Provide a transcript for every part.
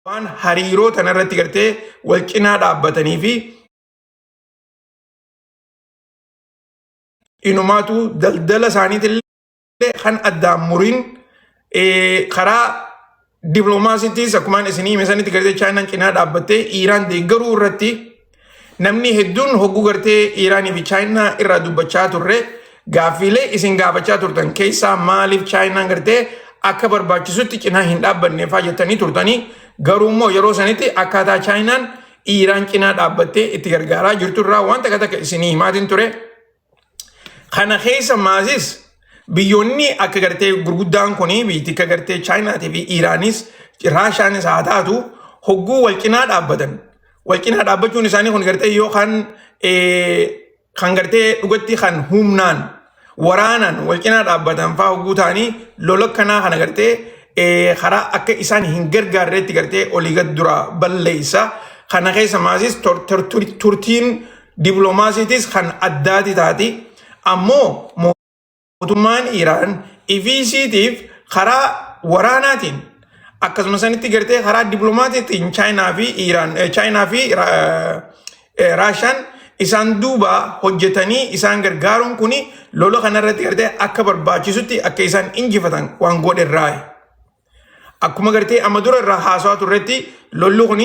Waan hariiroo tanarratti gartee wal cinaa dhaabbatanii fi inumaatu daldala isaaniitillee kan addaan muriin karaa diploomaasiittis akkumaan isinii hime sanitti gartee Chaayinaan cinaa dhaabbattee Iiraan deeggaruu irratti namni hedduun hogguu gartee Iiraanii fi Chaayinaa irraa dubbachaa turre gaaffiilee isin gaafachaa turtan keessaa maaliif Chaayinaan gartee akka barbaachisutti cinaa hin dhaabbanne faa jettanii turtanii garuu immoo yeroo sanitti akkaataa Chaayinaan Iiraan cinaa dhaabbattee itti gargaaraa jirtu irraa waan takka takka isinii himaatiin ture. Kana keessa maasis biyyoonni akka gartee gurguddaan kun biyyi akka gartee Chaayinaatii fi Iiraanis Raashaanis haa taatu hogguu wal cinaa dhaabbatan. Wal cinaa dhaabbachuun isaanii kun gartee yoo kan kan gartee dhugatti kan humnaan waraanaan wal cinaa dhaabbatan fa'aa hogguu ta'anii lola kanaa kana gartee karaa akka isaan hin gargaarreetti gartee olii gad dura balleessa. Kana keessa maasis turtiin diploomaasiitis kan addaati taati. Ammoo mootummaan Iraan ifiisiitiif karaa waraanaatiin akkasuma sanitti gartee karaa diploomaasiitiin Chaayinaa fi Iraan Chaayinaa fi Raashaan isaan duuba hojjetanii isaan gargaaruun kun lola kanarratti gartee akka barbaachisutti akka isaan injifatan waan godherraa. Akkuma gartee amma dura irraa haasawaa turretti lolli kun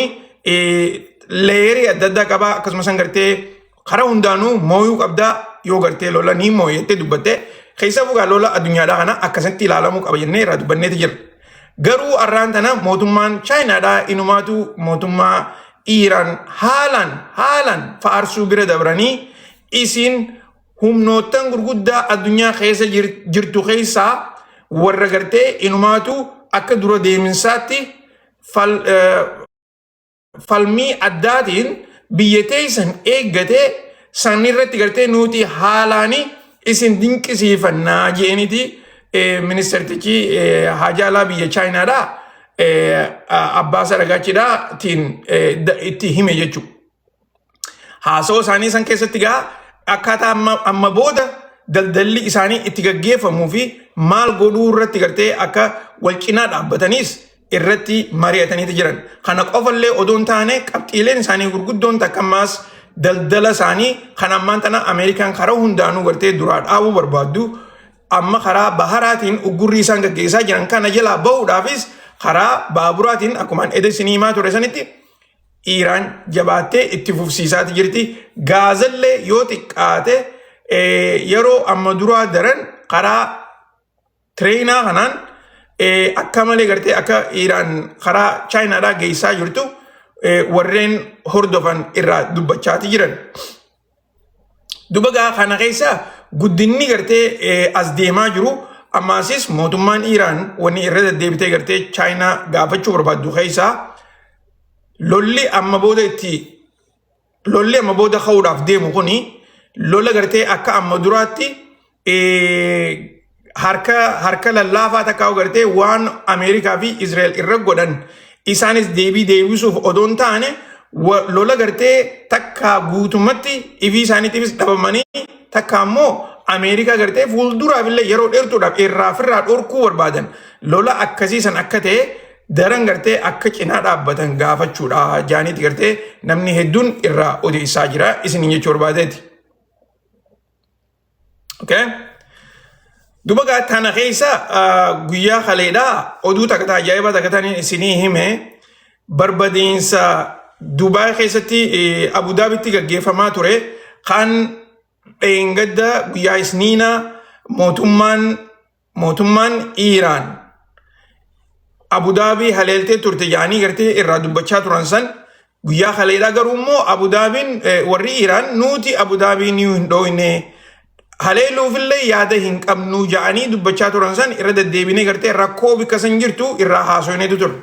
leeyerii adda addaa qaba akkasumas gartee karaa hundaanuu mooyuu qabdaa yoo gartee lola ni mooyettee dubbatte keessa fugaa lola addunyaadhaa kana akkasitti ilaalamuu qaba jennee irraa dubbanneeti jira. Garuu arraan tana mootummaan Chaayinaadhaa inumaatu mootummaa Iiraan haalaan haalaan faarsuu bira dabranii isin humnoottan gurguddaa addunyaa keessa jirtu keessaa warra gartee inumaatu akka dura deeminsaatti falmii addaatiin biyya teessan eeggatee san irratti gartee nuti haalaani isin dinqisiifannaa je'eniti ministeertichi haajaa alaa biyya Chaayinaadhaa Abbaas Aragaachidhaa tiin itti hime jechuudha. Haasawaa isaanii san keessatti gaa akkaataa amma booda daldalli isaanii itti gaggeeffamuu fi maal godhuu irratti gartee akka wal cinaa dhaabbataniis irratti mari'ataniiti jiran. Kana qofallee odoo hin taane qabxiileen isaanii gurguddoon takka ammaas daldala isaanii kan ammaan tana Ameerikaan karaa hundaanuu gartee duraa dhaabuu barbaaddu amma karaa baharaatiin uggurrii isaan gaggeessaa jiran kana jalaa bahuudhaafis karaa baaburaatiin akkuma eda isinii himaa ture sanitti Iiraan jabaattee itti fufsiisaati jirti. Gaazallee yoo xiqqaate yeroo amma duraa daran karaa tireenaa kanaan akka malee gartee akka Iiraan karaa Chaayinaadhaa geessaa jirtu warreen hordofan irraa dubbachaati jiran. Duba gaa kana keessa guddinni gartee as deemaa jiru ammaasis mootummaan Iiraan wanni irra deddeebitee gartee Chaayinaa gaafachuu barbaaddu keessaa lolli amma booda itti lolli amma booda ka'uudhaaf deemu kuni lola gartee akka amma duraatti harka harka lallaafaa takkaa gartee waan Ameerikaa fi Israa'el irra godhan isaanis deebii deebisuuf odoo hin taane lola gartee takkaa guutumatti ifii isaaniitiifis dhabamanii takka ammoo Ameerikaa gartee fuulduraaf illee yeroo dheertuudhaaf irraa firraa dhorkuu barbaadan lola akkasii san akka ta'e daran gartee akka cinaa dhaabbatan gaafachuudha jaaniiti gartee namni hedduun irraa odeessaa jira isiniin jechuu barbaadeeti. Okay? Duba gaa tana keessa guyyaa kaleedhaa oduu takka ta ajaa'ibaa takka taniin isinii hime barbadiinsa Dubaay keessatti Abu Dhaabitti gaggeeffamaa ture kan dheengadda guyyaa isniinaa mootummaan Iiraan Abu Dhaabii haleeltee turte jedhanii gartee irraa dubbachaa turan san guyyaa kaleedhaa garuu immoo Abu Dhaabiin warri Iiraan nuti Abu Dhaabii ni hin dhooyne haleeluufillee yaada hin qabnu jedhanii dubbachaa turan san irra deddeebinee gartee rakkoo bikka san jirtu irraa haasofneetu ture.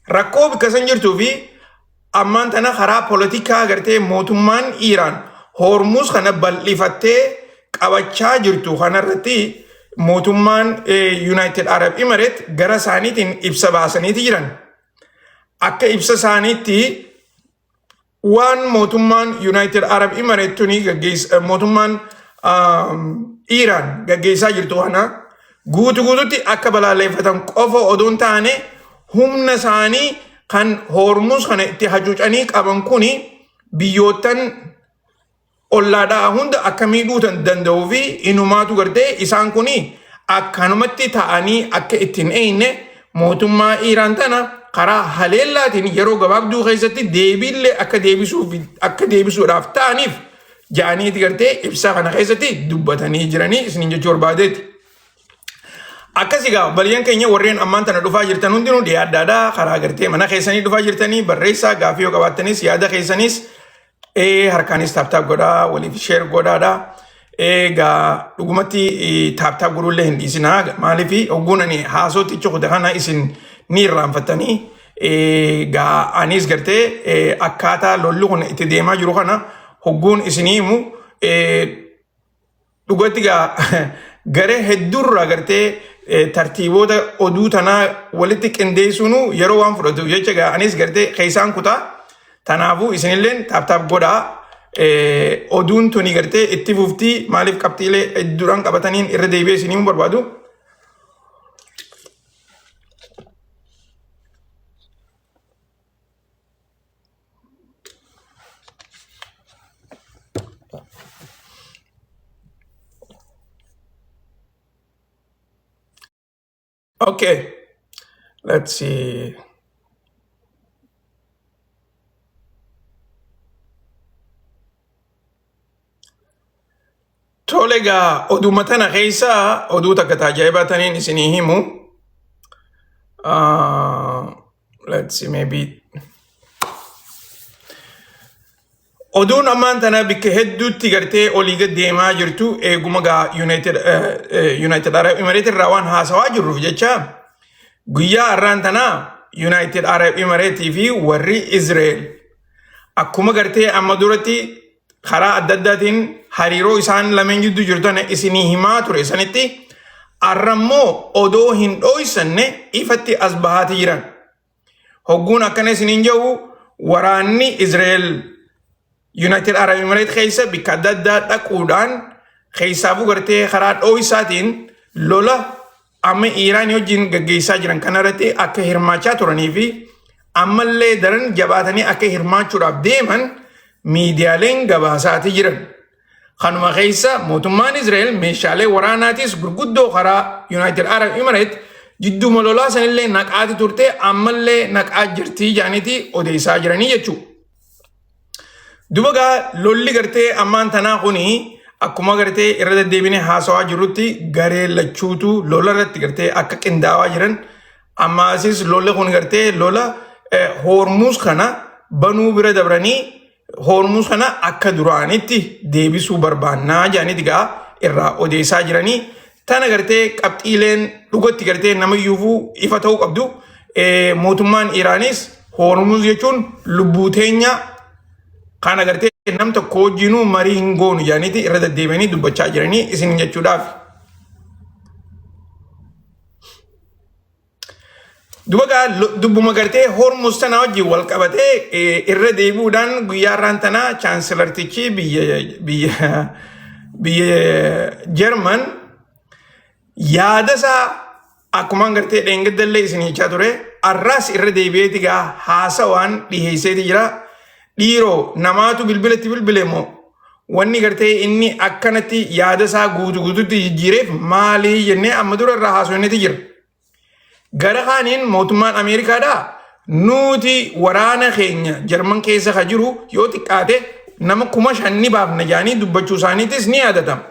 Rakkoo bikka san jirtuu fi ammaan tana karaa poolitikaa gartee mootummaan Iiraan Hormuz kana bal'ifattee qabachaa jirtu kanarratti mootummaan United Arab Emirates gara isaaniitiin ibsa baasaniiti jiran. Akka ibsa isaaniitti waan mootummaan United Arab Emirates tuni gaggeessa mootummaan Iiraan gaggeessaa jirtu kana guutu guututti akka balaaleffatan qofa odoo hin taane humna isaanii kan Hormuz kana itti hacuucanii qaban kuni biyyoottan ollaadhaa hunda akka miidhuu danda'uu fi inumaatu gartee isaan kuni akkanumatti ta'anii akka ittiin eeyne mootummaa Iiraan tana karaa haleellaatiin yeroo gabaabduu keessatti deebiillee akka deebisuuf akka deebisuudhaaf ta'aniif ja'aniiti gartee ibsaa kana keessatti dubbatanii jiranii isiniin jechuu barbaadeeti. Akkas egaa baliyyan keenya warreen ammaan tana dhufaa jirtan hundinuu dhiyaadhaadha. Karaa gartee mana keessanii dhufaa jirtanii barreessaa gaafii yoo qabaattanis yaada keessanis harkaanis tap tap godhaa waliif share godhaadha. Egaa dhugumatti tap tap godhuullee hin dhiisinaa. Maaliif hogguun ani haasootti cukute kana isin ni irraanfattanii. Egaa anis gartee akkaataa lolli kun itti deemaa jiru kana hogguun isinii himu dhugatti gaa garee hedduurraa gartee tartiiboota oduu tanaa walitti qindeessuun yeroo waan fudhatuuf jecha gaa anis gartee keessaan kutaa. Tanaafuu isinilleen tap tap godhaa. Oduun tuni gartee itti fuftii maaliif qabxiilee hedduudhaan qabataniin irra deebi'ee isinii himuu barbaadu. Okay, let's see. Tole egaa oduma tana keessaa oduu takka ta ajaa'ibaa taniin isinii himu. Let's see, maybe. Oduun ammaan tana bikka hedduutti gartee olii gad deemaa jirtu eeguma gaa United Arab Emirates irraa waan haasawaa jirruuf jecha guyyaa har'aan tanaa United Arab Emirates fi warri Israel akkuma gartee amma duratti karaa adda addaatiin hariiroo isaan lameen jidduu jirtu tana isinii himaa ture sanitti arrammoo odoo hin dhooysanne ifatti as bahaati jiran. Hogguun akkana isiniin jedhu waraanni Israel United Arab Emirates keessa bikka adda addaa dhaquudhaan keessaafuu gartee karaa dhooysaatiin lola amma Iiraan wajjin gaggeessaa jiran kanarratti akka hirmaachaa turanii fi ammallee daran jabaatanii akka hirmaachuudhaaf deeman miidiyaaleen gabaasaati jiran. Kanuma keessa mootummaan Israa'el meeshaalee waraanaatis gurguddoo karaa United Arab Emirates jidduma lolaa sanillee naqaati turte ammallee naqaa jirti jedhaniiti odeessaa jiranii jechuudha. Duba gaa lolli gartee ammaan tanaa kuni akkuma gartee irra deddeebinee haasawaa jirrutti garee lachuutu lola irratti gartee akka qindaawaa jiran ammaasis lolli kun gartee lola Hormuuz kana banuu bira dabranii Hormuuz kana akka duraanitti deebisuu barbaannaa jedhaniiti gaa irraa odeessaa jiranii tana gartee qabxiileen dhugatti gartee namayyuufuu ifa ta'uu qabdu. Mootummaan Iraanis Hormuz jechuun lubbuu teenya kana gartee nam tokko wajjinuu marii hin goonu jedhaniiti irra deddeebi'anii dubbachaa jiranii isin jechuudhaaf. Duba gaa dubbuma gartee Hormuz tanaa wajjin wal qabatee irra deebi'uudhaan guyyaa har'aan tanaa chaansilartichi biyya Jarman yaada isaa akkumaan gartee dheengaddallee isin jechaa ture arraas irra deebi'eeti gaa haasawaan dhiheesseeti jira. Dhiiroo namaatu bilbilatti bilbile moo wanni gartee inni akkanatti yaada isaa guutu guututti jijjiireef maalii jennee amma dura irraa haasofneeti jira. Gara kaaniin mootummaan Ameerikaadhaa nuti waraana keenya Jarman keessa ka jiru yoo xiqqaate nama 5,000 ni baafna jedhanii dubbachuu isaaniitis ni yaadatama.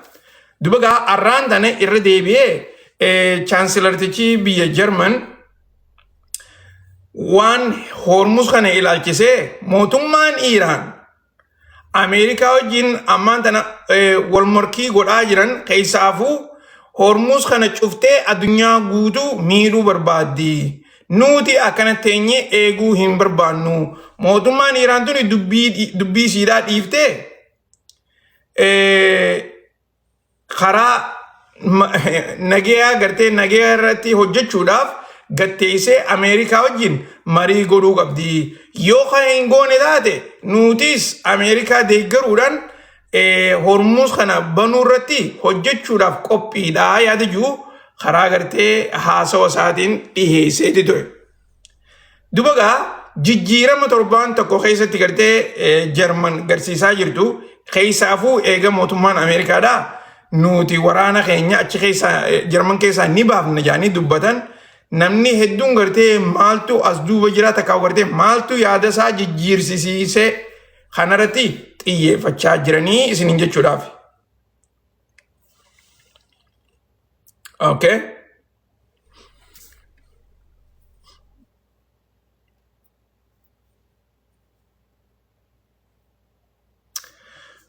Duba gaa arraan tana irra deebi'ee chaansilartichi biyya Jarman waan Hormuz kana ilaalchisee mootummaan Iiraan Ameerikaa wajjin ammaan tana wal morkii godhaa jiran keessaafuu Hormuz kana cuftee addunyaa guutuu miidhuu barbaaddi. Nuti akkana teenyee eeguu hin barbaannu. Mootummaan Iiraan tuni dubbii siidaa dhiiftee karaa nageyaa gartee nageyaa irratti hojjechuudhaaf gatteessee Ameerikaa wajjin marii godhuu qabdi. Yoo kana hin goone taate nutis Ameerikaa deeggaruudhaan Hormuuz kana banuu irratti hojjechuudhaaf qophiidha yaada jiru karaa gartee haasawa isaatiin dhiheesseeti ture. Duba gaa jijjiirama torbaan tokko keessatti gartee Jarman garsiisaa jirtu keessaafuu eega mootummaan Ameerikaadhaa nuti waraana keenya achi keessa Jarman keessaa ni baafna jedhanii dubbatan namni hedduun gartee maaltu as duuba jira takkaa gartee maaltu yaada isaa jijjiirsisiisee kanarratti xiyyeeffachaa jiranii isiniin jechuudhaaf. Okay.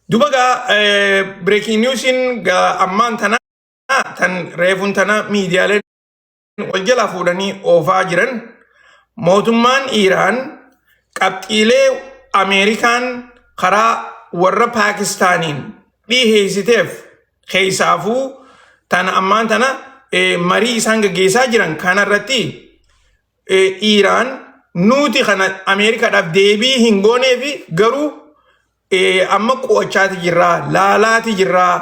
Duba gaa breaking newsiin gaa ammaan tana tan reefuun tana miidiyaaleen wal jalaa fuudhanii oofaa jiran mootummaan Iiraan qabxiilee Ameerikaan karaa warra Paakistaaniin dhiheessiteef keessaafuu tana ammaan tana marii isaan gaggeessaa jiran kanarratti Iiraan nuti kana Ameerikaadhaaf deebii hin gooneefi garuu amma qo'achaati jirraa laalaati jirraa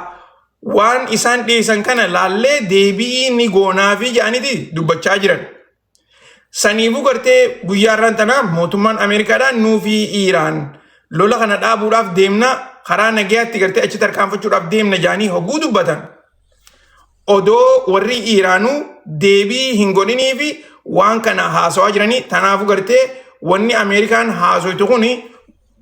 waan isaan dhiyeessan kana laallee deebii ni goonaafi jedhaniiti dubbachaa jiran. Saniifuu gartee guyyaa irraan tanaa mootummaan Ameerikaadhaa nuufi Iiraan lola kana dhaabuudhaaf deemna karaa nagayaatti gartee achi tarkaanfachuudhaaf deemna jedhanii hogguu dubbatan. Odoo warri Iiraanuu deebii hin godhiniifi waan kana haasawaa jiranii tanaafuu gartee wanni Ameerikaan haasoytu kuni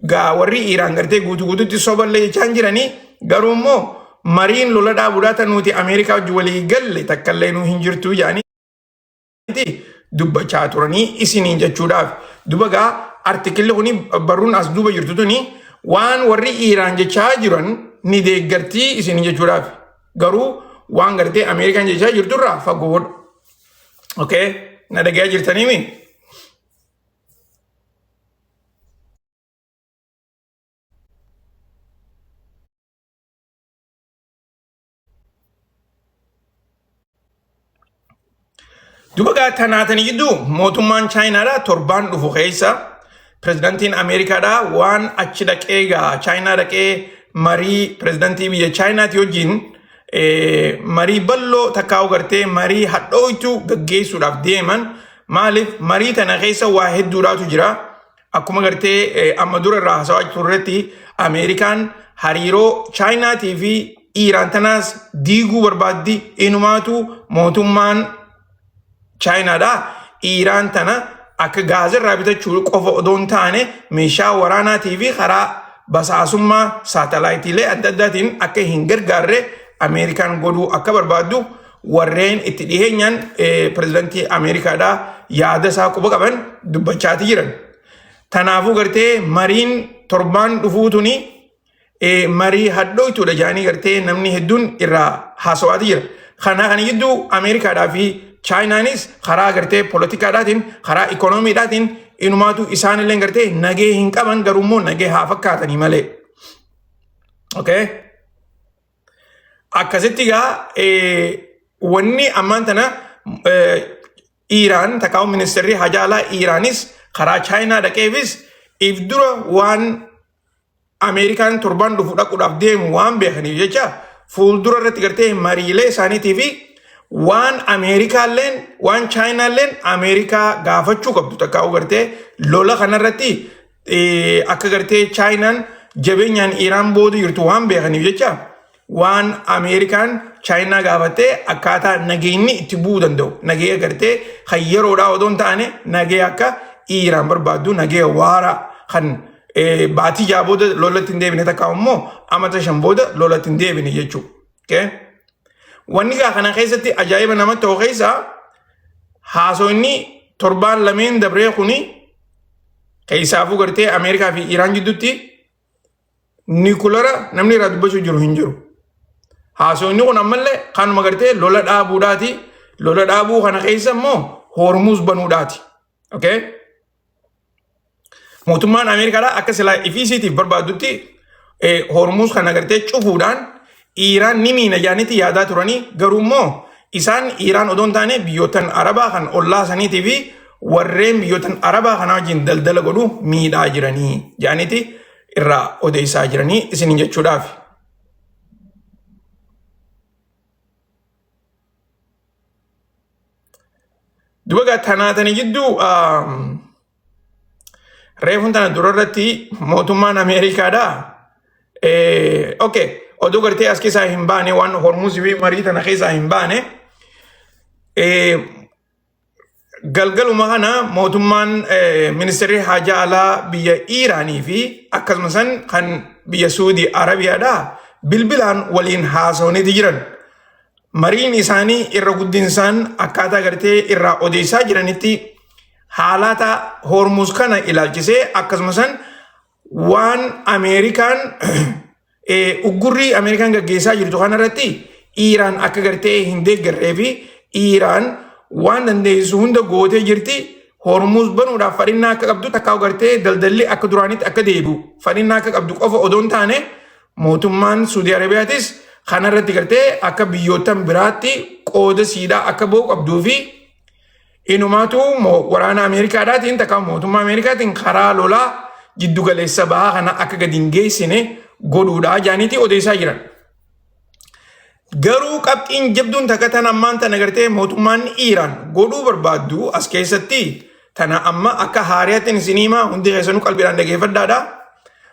gaa warri Iiraan gartee guutuu guutuutti soballee jechaan jiranii garuu immoo mariin lola dhaabuudhaa tanuuti Ameerikaa wajjin walii galle takkallee nuu hin jirtu jedhanii dubbachaa turanii isiniin jechuudhaaf. Duba gaa artikilli kuni barruun as duuba jirtu tuni waan warri Iiraan jechaa jiran ni deeggartii isiniin jechuudhaaf. Garuu waan gartee Ameerikaan jechaa jirturraa fagoodha. Okay, na dhagayaa jirtaniimi? Duba gaa tanaatanii gidduu mootummaan Chaayinaadhaa torbaan dhufu keessa pirezidantiin Ameerikaadhaa waan achi dhaqee gaa Chaayinaa dhaqee marii pirezidantii biyya Chaayinaati wajjin marii bal'oo takkaa'u gartee marii hadhooytu gaggeessuudhaaf deeman maaliif marii tana keessa waa hedduudhaatu jira. Akkuma gartee amma dura irraa haasawaa turretti Ameerikaan hariiroo Chaayinaatii fi Iiraan tanaas diiguu barbaaddi. Inumaatu mootummaan Chaayinaadha. Iiraan tana akka gaazirraa bitachuu qofa odoo hin taane meeshaa waraanaatii fi karaa basaasummaa saatalaayitiilee adda addaatiin akka hin gargaarre Ameerikaan godhuu akka barbaaddu warreen itti dhiheenyaan pirezidantii Ameerikaadhaa yaada isaa quba qaban dubbachaati jiran. Tanaafuu gartee mariin torbaan dhufuu tuni marii hadhooytuudha jedhanii gartee namni hedduun irraa haasawaati jira. Kana kana gidduu Ameerikaadhaa fi Chaayinaanis karaa gartee poolitikaadhaatiin karaa ikoonomiidhaatiin inumaatu isaanillee gartee nagee hin qaban garuu immoo nagee haa fakkaatanii malee. Okay? Akkasitti gaa wanni ammaan tana Iiraan takkaa'u ministeerri hajaa alaa Iiraanis karaa Chaayinaa dhaqeefis if dura waan Ameerikaan torban dhufu dhaquudhaaf deemu waan beekaniif jecha fuuldura irratti gartee mariilee isaaniitii fi waan Ameerikaalleen waan Chaayinaalleen Ameerikaa gaafachuu qabdu takkaa'u gartee lola kanarratti akka gartee Chaayinaan jabeenyaan Iiraan booda jirtu waan beekaniif jecha waan Ameerikaan Chaayinaa gaafattee akkaataa nageenyi itti bu'uu danda'u nagaya gartee kan yeroodhaa odoo hin taane nagaya akka Iiraan barbaaddu nagaya waaraa kan baatii ja'a booda lolatti hin deebine takka immoo amata 5 booda lolatti hin deebine jechuudha. Okay? Wanni gaa kana keessatti ajaa'iba namatti ta'u keessaa haasofni torbaan lameen dabree kuni keessaafuu gartee Ameerikaa fi Iiraan gidduutti nikulara namni irraa dubbachuu jiru hin jiru. Haasofni kun ammallee kanuma gartee lola dhaabuudhaati. Lola dhaabuu kana keessa immoo Hormuz banuudhaati. Okay? Mootummaan Ameerikaadhaa akka silaa ifiisiitiif barbaaddutti Hormuz kana gartee cufuudhaan Iiraan ni miina jaanitti yaadaa turanii garuu immoo isaan Iiraan odoo hin taane biyyoottan Arabaa kan ollaa saniitii fi warreen biyyoottan Arabaa kanaa wajjin daldala godhu miidhaa jiranii jaanitti irraa odeessaa jiranii isiniin jechuudhaaf. Duba gaa tanaatanii jidduu Reefuun tana dura irratti mootummaan Ameerikaadha. Okay, oduu gartee as keessaa hin baane, waan Hormuzii fi marii tana keessaa hin baane. Galgaluma kana mootummaan, ministeerri haajaa alaa biyya Iiraanii fi akkasumas kan biyya Suudii Arabiyaadha bilbilaan waliin haasawaniiti jiran. Mariin isaanii irra guddinsaan akkaataa gartee irraa odeessaa jiranitti haalata Hormuz kana ilaalchisee, akkasumas waan Ameerikaan uggurrii Ameerikaan gaggeessaa jirtu kanarratti Iiraan akka gartee hin deeggarree fi Iiraan waan dandeessu hunda gootee jirti. Hormuz banuudhaaf fadhinnaa akka qabdu, takkaa gartee daldalli akka duraanitti akka deebi'u fadhinnaa akka qabdu qofa odoo hin taane, mootummaan Suudii Arabiyaatis kanarratti gartee akka biyyoottan biraatti qooda siidhaa akka ba'u qabduu fi inumaatu waraana Ameerikaadhaatiin takka mootummaa Ameerikaatiin karaa lolaa jiddugaleessa bahaa kana akka gadi hin geessine godhuudha jaaniitii odeessaa jiran. Garuu qabxiin jabduun takka tan ammaan tana gartee mootummaan Iiraan godhuu barbaaddu as keessatti, tana amma akka haariyaatti isin himaa, hundi keessanuu qalbiidhaan dhageeffadhaadha.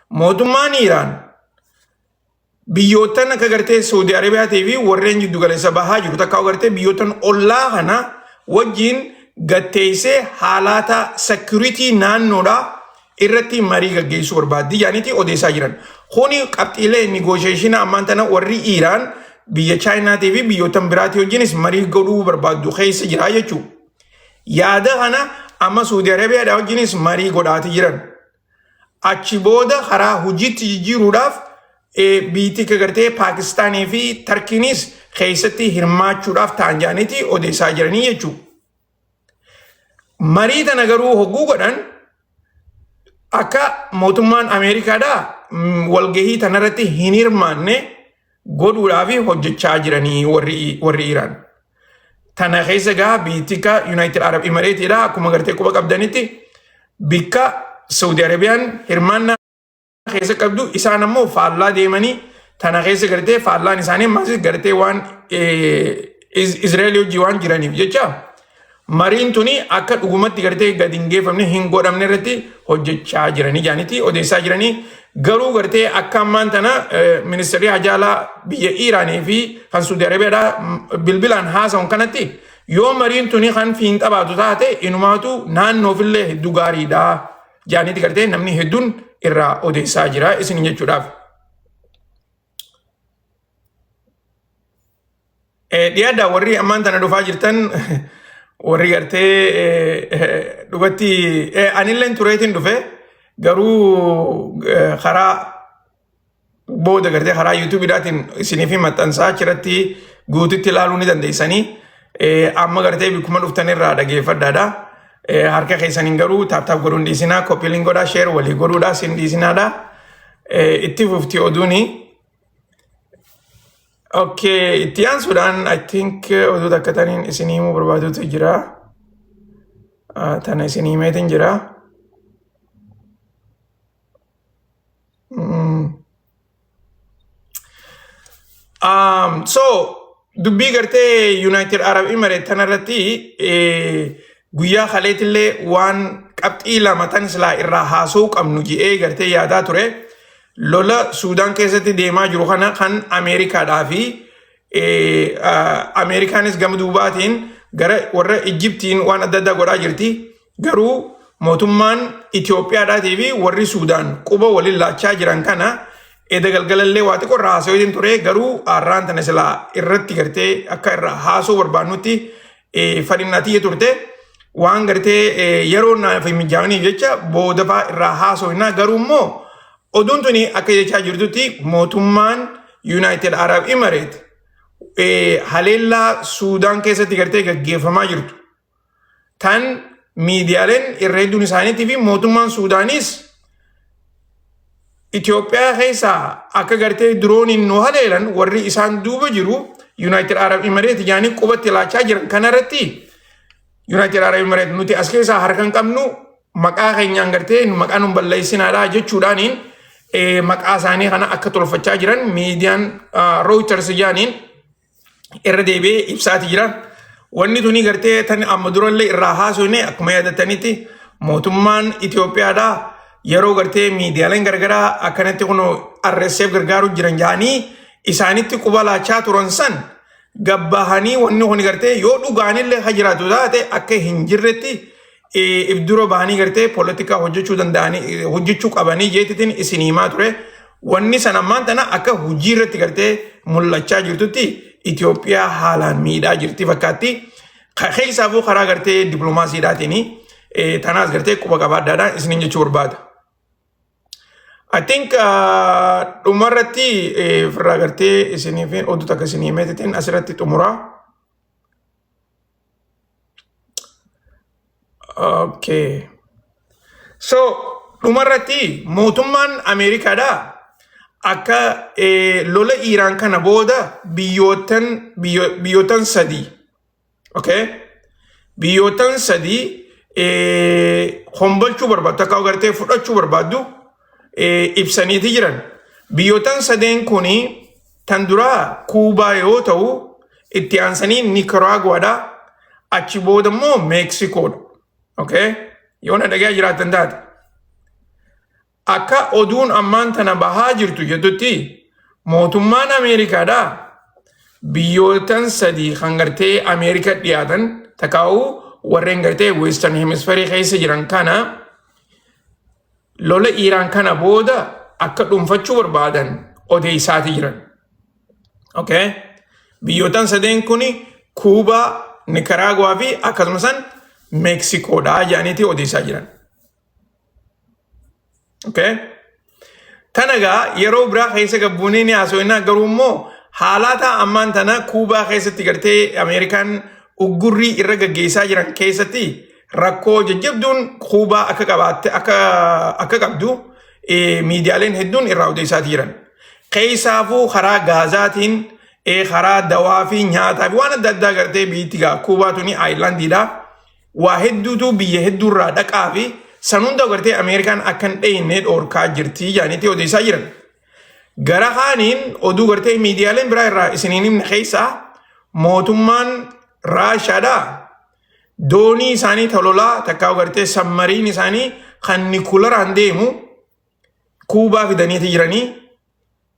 Mootummaan Iiraan biyyoottan akka gartee Saudi Arabiyaatii fi warreen jiddugaleessa bahaa jiru, takka gartee biyyoottan ollaa kana wajjin gatteessee haalata security naannoodhaa irratti marii gaggeessuu barbaaddi jaaniiti odeessaa jiran. Kuni qabxiilee negotiation ammaan tana warri Iiraan biyya Chaayinaatii fi biyyoottan biraatii wajjinis marii godhuu barbaaddu keessa jira jechuudha. Yaada kana amma Saudi Arabiyaadhaa wajjinis marii godhaati jiran. Achi booda karaa hojiitti jijjiiruudhaaf biyyi akka gartee Paakistaanii fi Tarkiinis keessatti hirmaachuudhaaf ta'an jaaniiti odeessaa jiranii jechuudha. Marii tana garuu hogguu godhan akka mootummaan Ameerikaadhaa walgahii tanarratti hin hirmaanne godhuudhaaf hojjechaa jiranii warri Iiraan. Tana keessa gaa biitti akka United Arab Emiratesiidha, akkuma gartee quba qabdanitti bikka Saudi Arabiyaan hirmaannaa keessa qabdu, isaan ammoo faallaa deemanii tana keessa gartee faallaan isaanii ammas gartee waan Israa'el hojii waan jiraniif jecha mariin tuni akka dhugumatti gartee gadi hin geeffamne, hin godhamne irratti hojjechaa jiranii jaanitti odeessaa jiranii. Garuu gartee akka ammaan tana ministeerri hajaalaa biyya Iiraanii fi kan Suudi Arabiyaadhaa bilbilaan haasa'uun kanatti, yoo mariin tuni kan fiinxa baatu taate, inumaatu naannoofillee hedduu gaariidha jaanitti gartee namni hedduun irraa odeessaa jira isin jechuudhaaf. Dhiyaadhaa warri ammaan tana dhufaa jirtan, warri gartee dhugatti anilleen tureetiin dhufe, garuu karaa booda gartee karaa YouTubeiidhaatiin isiniif maxxansaa, achirratti guututti ilaaluu ni dandeessanii. Amma gartee bikkuma dhuftan irraa dhageeffadhaadha. Harka keessaniin garuu tap tap godhuun dhiisinaa, copy link godhaa, share walii godhuudhaa sin dhiisinaadha. Itti fufti oduuni. Okay, itti aansuudhaan I think oduu takka taniin isinii himuu barbaadutu jira. Tana isinii himeetiin jira. So dubbii gartee United Arab Emirates tanarratti guyyaa kaleetillee waan qabxii lama tan silaa irraa haasa'uu qabnu je'ee gartee yaadaa ture. Lola Suudaan keessatti deemaa jiru kana kan Ameerikaadhaa fi Ameerikaanis gama duubaatiin gara warra Ijiptiin waan adda addaa godhaa jirti. Garuu mootummaan Itoophiyaadhaatii fi warri Suudaan quba waliin laachaa jiran kana eda galgalallee waa xiqqoo irraa haasa'uu ture, garuu har'aan tana silaa irratti gartee akka irraa haasa'uu barbaannutti fadhinnaa turte, waan gartee yeroo naaf hin mijaa'iniif jecha booda fa'aa irraa haasa'u. Garuu immoo oduun tuni akka jechaa jirtutti mootummaan United Arab Emirates haleellaa Suudaan keessatti gartee gaggeeffamaa jirtu tan miidiyaaleen irra hedduun isaaniitii fi mootummaan Suudaanis Itoophiyaa keessaa akka gartee dirooniin nu haleelan warri isaan duuba jiru United Arab Emirates yaanii qubatti laachaa jiran kanarratti, United Arab Emirates nuti as keessaa harka hin qabnu, maqaa keenyaan gartee maqaa nu balleessinaadha jechuudhaaniin maqaa isaanii kana akka tolfachaa jiran miidiyaan Reuters jaaniin irra deebi'ee ibsaati jira. Wanni tuni gartee tan amma durallee irraa haasofne, akkuma yaadatanitti mootummaan Itoophiyaadhaa yeroo gartee miidiyaaleen garagaraa akkanatti kun RSF gargaaruu jiran jedhanii isaanitti quba laachaa turan san gabbahanii wanni kun gartee yoo dhugaanillee ha jiraatu taate akka hin jirretti if dura bahanii gartee poolitikaa hojjechuu danda'anii hojjechuu qabanii jeetitiin isin himaa ture. Wanni san ammaan tana akka hojii irratti gartee mul'achaa jirtutti Itoophiyaa haalaan miidhaa jirti fakkaatti. Keessaafuu karaa gartee dippiloomaasiidhaatiin tanaas gartee quba qabaadhaadhaan isiniin jechuu barbaada. I think dhumarratti firraa gartee isiniif oduu takka isinii himeetitiin asirratti xumuraa. Okay. So dhumarratti mootummaan Ameerikaadhaa akka lola Iiraan kana booda biyyootan sadii, okay? Biyyootan sadii hombolchuu barbaaddu akka agartee fudhachuu barbaaddu ibsaniiti jiran. Biyyootan sadeen kuni tan duraa Kuubaa yoo ta'u, itti aansanii Nikaraaguwaadha. Achi booda immoo Meeksikoodha. Okay? Yoo na dhagaa jiraatan taate. Akka oduun ammaan tana bahaa jirtu jettutti, mootummaan Ameerikaadha biyyootan sadii kan gartee Ameerika dhiyaatan takaa'u warreen gartee Western Hemisphere keessa jiran kana lola Iiraan kana booda akka dhuunfachuu barbaadan odeessaati jiran. Okay? Biyyootan sadeen kuni Kuubaa, Nikaraaguwaa fi akkasumas Meeksikoodha jedhaniiti odeessaa jiran. Okay? Tana egaa yeroo biraa keessa gabbuunee ni haasofna, garuu immoo haalata ammaan tana Kuubaa keessatti gartee Ameerikaan uggurrii irra gaggeessaa jiran keessatti rakkoo jajjabduun Kuubaa akka qabaatte akka qabdu miidiyaaleen hedduun irraa odeessaa jiran. Keessaafuu karaa Gaazaatiin, karaa dawaa fi nyaataa fi waan adda addaa gartee biyyatti gaa Kuubaa tuni islandiidha. Waa hedduutu biyya hedduurraa dhaqaa fi san hunda gartee Ameerikaan akka hin dheenye dhoorkaa jirti jedhaniiti odeessaa jiran. Gara kaaniin oduu gartee miidiyaaleen biraa irraa isiniin himne keessaa mootummaan Raashaadhaa doonii isaanii tololaa takkaa gartee submarine isaanii kan nuclearaan deemu Kuubaa fidaniiti jiranii.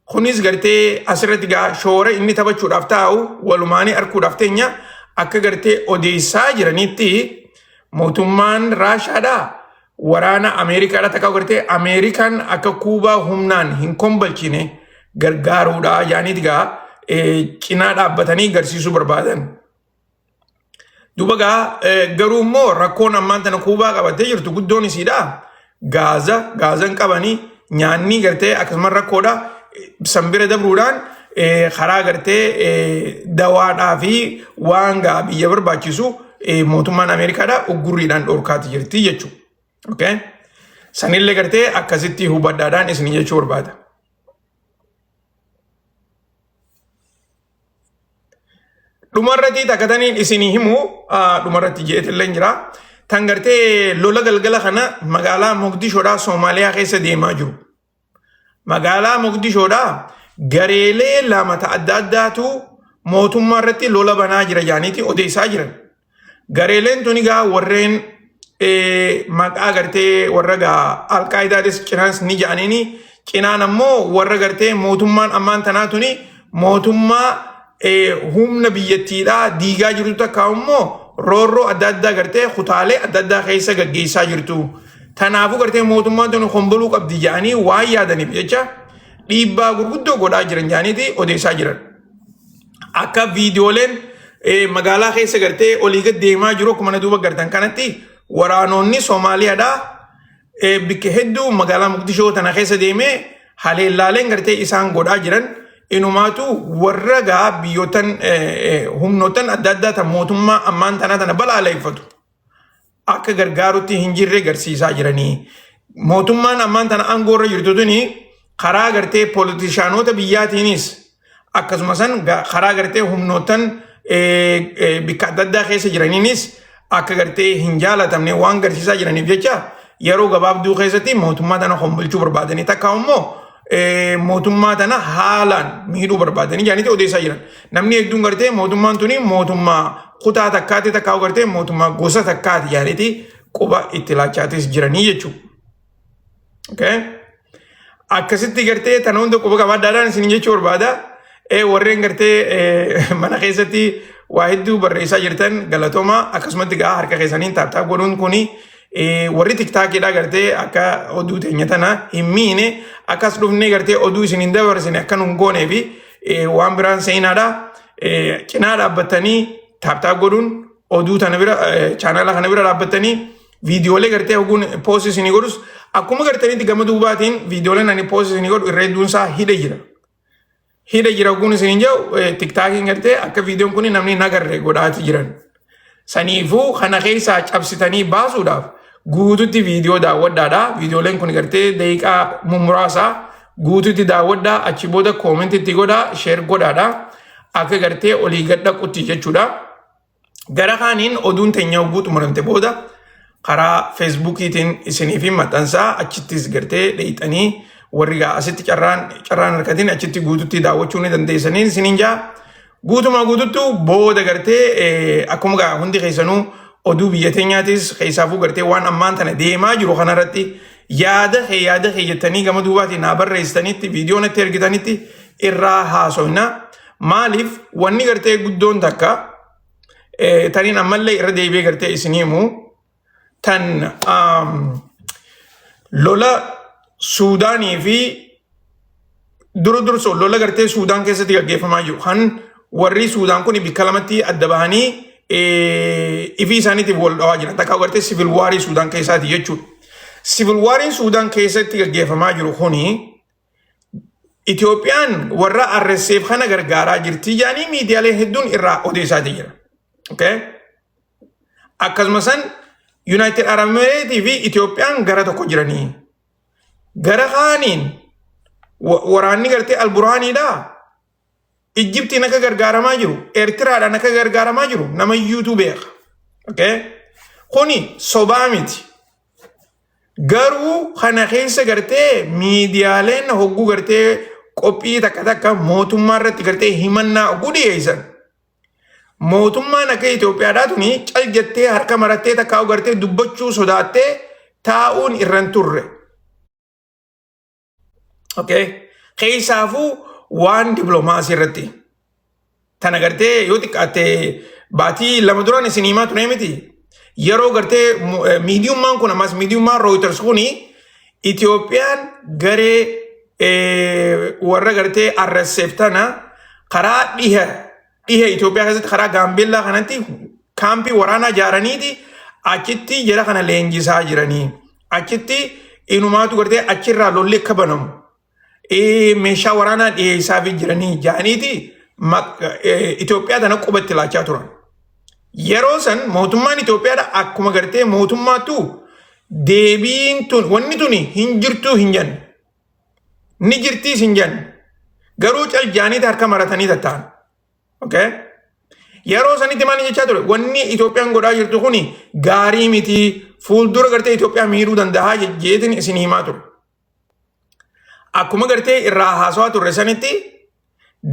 Kunis gartee asirratti gaa shoora inni taphachuudhaaf taa'u walumaanii arguudhaaf teenya. Akka gartee odeessaa jiranitti mootummaan Raashaadhaa waraana Ameerikaadhaa takka gartee Ameerikaan akka Kuubaa humnaan hin kombalchine gargaaruudha jedhaniiti gaa cinaa dhaabbatanii garsiisuu barbaadan. Duuba gaa garuu immoo rakkoon ammaan tana Kuubaa qabattee jirtu guddoon isiidha. Gaazan qabanii nyaanni gartee akkasuma rakkoodha. San bira dabruudhaan karaa gartee dawaadhaa fi waan gaa biyya barbaachisu mootummaan Ameerikaadha uggurriidhaan dhorkaati jirti jechuudha. Okay? Sanillee gartee akkasitti hubadhaadhaan isin jechuu barbaada. Dhumarratti takkataniin isinii himu dhumarratti jeetillee jira. Tan gartee lola galgala kana magaalaa Mogadishoodhaa Soomaaliyaa keessa deemaa jiru. Magaalaa Mogadishoodhaa gareelee lama ta adda addaatu mootummaa irratti lola banaa jira jaaniiti odeessaa jiran. Gareeleen tuni gaa warreen maqaa gartee warra gaa Alqaayidaadhis cinaas ni ja'aniini, cinaan ammoo warra gartee mootummaan ammaan tanaa tuni mootummaa humna biyyattiidhaa diigaa jirtu takka immoo roorroo adda addaa gartee kutaalee adda addaa keessa gaggeessaa jirtu. Kanaafuu gartee mootummaan tuni komboluu qabdi jedhanii waan yaadaniif jecha dhiibbaa gurguddoo godhaa jiran jedhaniiti odeessaa jiran. Akka viidiyooleen magaalaa keessa gartee olii gad deemaa jiru akkuma na duuba gartan kanatti waraanonni Soomaaliyaadhaa bikka hedduu magaalaa Moqdishoo tana keessa deemee haleellaaleen gartee isaan godhaa jiran inumaatu warra gaa biyyootan humnootan adda addaa tan mootummaa ammaan tanaa tana balaaleeffatu akka gargaarutti hin jirre garsiisaa jiranii. Mootummaan ammaan tana aangoo irra jirtu tuni karaa gartee poolishaanota biyyaatiinis akkasuma san karaa gartee humnootan bikka adda addaa keessa jiraniinis akka gartee hin jaalatamne waan garsiisaa jiraniif jecha yeroo gabaabduu keessatti mootummaa tana hombolchuu barbaadanii takka immoo mootummaa tana haalaan miidhuu barbaadanii jedhaniiti odeessaa jiran. Namni hedduun gartee mootummaan tuni mootummaa kutaa takkaati takkaa gartee mootummaa gosa takkaati jedhaniiti quba itti laachaatis jiranii jechuudha. Okay? Akkasitti gartee tana hunda quba qabaadhaadhaan isin jechuu barbaada. Warreen gartee mana keessatti waa hedduu barreessaa jirtan, galatooma. Akkasumatti gaa harka keessaniin tap tap godhuun kuni warri TikTokiidha gartee akka oduu teenya tana hin miine, akkas dhufnee gartee oduu isin hin dabarsine akka nun goonee fi waan biraan seenaadha. Cinaa dhaabbattanii tap tap godhuun oduu tana bira, chaanala kana bira dhaabbattanii, viidiyoolee gartee hoguun post isinii godhus akkuma gartanitti gama duubaatiin viidiyooleen ani post isinii godhu irra hedduun isaa hidha jira. Hidha jira hoguun isiniin jedhu, TikTokiin gartee akka viidiyoon kun namni nagarre godhaati jiran. Saniifuu kana keessaa cabsitanii baasuudhaaf guututti viidiyoo daawwadhaadha. Viidiyooleen kun gartee daqiiqaa muraasaa guututti daawwadhaa, achi booda commentitti godhaa, share godhaadha. Akka gartee olii gad dhaqutti jechuudha. Gara kaaniin oduun teenya hogguu xumuramte booda karaa Facebookiitiin isinii fi maxxansaa, achittis gartee dheeyxanii warri gaa asitti carraan harkatiin achitti guututti daawwachuu ni dandeessanii isiniin jaa. Guutumaa guututtu booda gartee akkuma gaa hundi keessanuu oduu biyya teenyaatis keessaafuu gartee waan ammaan tana deemaa jiru kanarratti yaada kee jettanii gama duubaatiin naa barreessitanitti, viidiyoo natti ergitanitti irraa haasofna. Maaliif, wanni gartee guddoon takka taniin ammallee irra deebi'ee gartee isinii himu tan lola Suudaanii fi dura dursa lola gartee Suudaan keessatti gaggeeffamaa jiru kan warri Suudaan kun bikka lamatti adda bahanii ifii isaaniitiif wal dhawaa jiran takka gartee civil warii Suudaan keessaati jechuudha. Civil wariin Suudaan keessatti gaggeeffamaa jiru kuni Itoophiyaan warra RSF kana gargaaraa jirti jedhanii miidiyaalee hedduun irraa odeessaatii jira. Okay? Akkasuma san United Arab Emirates fi Itoophiyaan gara tokko jiranii. Gara kaaniin waraanni gartee Alburhaaniidhaa. Ijjiptiin akka gargaaramaa jiru, Eertiraadhaan akka gargaaramaa jiru nama iyyuutu beeka. Okay? Kuni sobaa miti. Garuu kana keessa gartee miidiyaaleen hogguu gartee qophii takka takka mootummaa irratti gartee himannaa hogguu dhiyeessan. Mootummaan akka Itoophiyaadhaa tuni cal jettee harka marattee takka gartee dubbachuu sodaattee taa'uun irra hin turre. Okay? Keessaafuu waan dippiloomaasii irratti. Tana gartee yoo xiqqaatte baatii 2 duraan isin himaa ture miti. Yeroo gartee miidiyummaan kun, ammas miidiyummaan Reuters kuni, Itoophiyaan garee warra gartee RSF tana karaa dhiha dhiha Itoophiyaa keessatti karaa Gaambeellaa kanatti kaampii waraanaa ijaaraniiti achitti jara kana leenjisaa jiranii. Achitti inumaatu gartee achirraa lolli akka banamu meeshaa waraanaa dhiyeessaa fi jiranii jaaniiti Itoophiyaa tana qubatti laachaa turan. Yeroo san mootummaan Itoophiyaadha akkuma gartee mootummaattu deebiin tun wanni tuni hin jirtuu hin jenne. Ni jirtiis hin jenne. Garuu cal jaaniiti harka maratanii tatta'an. Okay? Yeroo sanitti maal jechaa ture? Wanni Itoophiyaan godhaa jirtu kuni gaarii miti, fuuldura gartee Itoophiyaa miidhuu danda'a jeetiin isin himaa ture. Akkuma gartee irraa haasawaa turre sanitti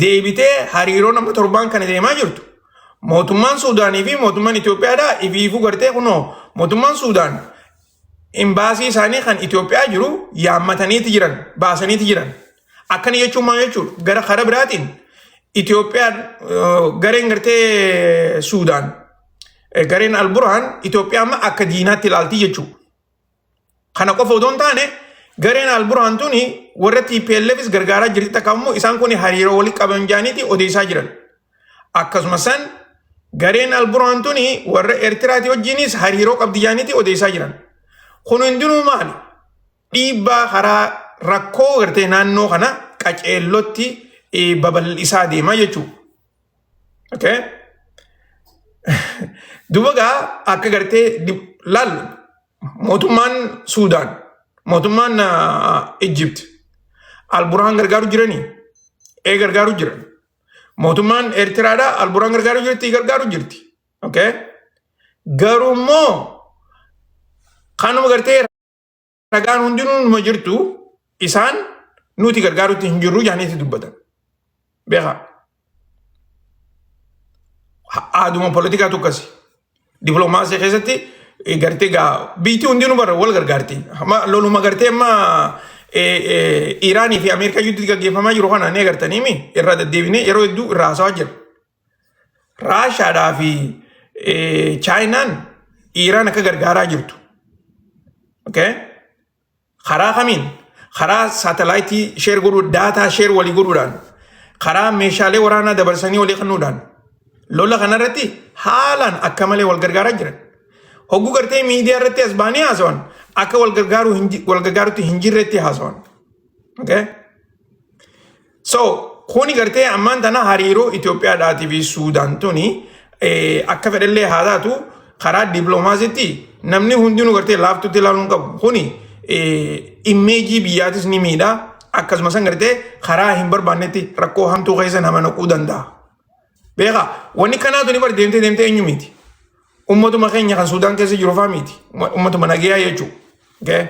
deebitee hariiroo nama torbaan kana deemaa jirtu. Mootummaan Suudaanii fi mootummaan Itoophiyaadhaa ifiifuu gartee kunoo mootummaan Suudaan imbaasii isaanii kan Itoophiyaa jiru yaammataniiti jiran, baasaniiti jiran. Akkana jechuun maal jechuudha? Gara karaa biraatiin Itoophiyaan gareen gartee Suudaan, gareen Alburhaan Itoophiyaa amma akka diinaatti ilaalti jechuudha. Kana qofa odoo hin taane, gareen Alburhaan tuni warra TPLFs gargaaraa jirti, takka immoo isaan kun hariiroo walitti qaban jaaniiti odeessaa jiran. Akkasuma san gareen Alburhaan tuni warra Eertiraatii wajjinis hariiroo qabdi jaaniiti odeessaa jiran. Kun hundinuu maali? Dhiibbaa karaa rakkoo gartee naannoo kana qaceellotti babal'isaa deemaa jechuudha. Okay? Duba gaa akka gartee laal, mootummaan Suudaan, mootummaan Egypt Alburhaan gargaaru jiranii, gargaaru jiran. Mootummaan Eertiraadhaa Alburhaan gargaaru jirti, gargaaru jirti. Okay? Garuu immoo kanuma gartee ragaan hundinuu numa jirtu, isaan nuti gargaarutti hin jirru jaaniiti dubbatan. Beekaa. Aaduma poolitikaatu akkasi. Dippiloomaasii keessatti Gartee gaa biitii hundinuu bara wal gargaarti. Amma loluma gartee amma Iraanii fi Ameerikaa gidduutti gaggeeffamaa jiru kana ni agartaniimi irraa deddeebinee yeroo hedduu irraa haasawaa jira. Raashaadhaa fi Chaayinaan Iraan akka gargaaraa jirtu. Okay? Karaa kamiin? Karaa saatalaayitii share godhuu, data share walii godhuudhaan, karaa meeshaalee waraanaa dabarsanii walii kennuudhaan lola kanarratti haalaan akka malee wal gargaaraa jiran. Hogguu gartee miidiyaa irratti as ba'anii haasawan akka wal gargaaruu hin ji- wal gargaarutti hin jirretti haasawan. Okay? So kuni gartee ammaan tana hariiroo Itoophiyaadhaatii fi Suudaan tuni akka fedhallee haa taatu, karaa dippiloomaasiitti namni hundinuu gartee laaftutti ilaaluu hin qabu. Kuni image biyyaatis ni miidha. Akkasuma san gartee karaa hin barbaannetti rakkoo hamtuu keessa nama naquu danda'a. Beekaa, wanni kanaatu ni bar deemtee deemtee eenyu miti. Ummatuma keenya kan Suudaan keessa jiru fa'aa miti. Ummatuma nagayaa jechuudha. Okay?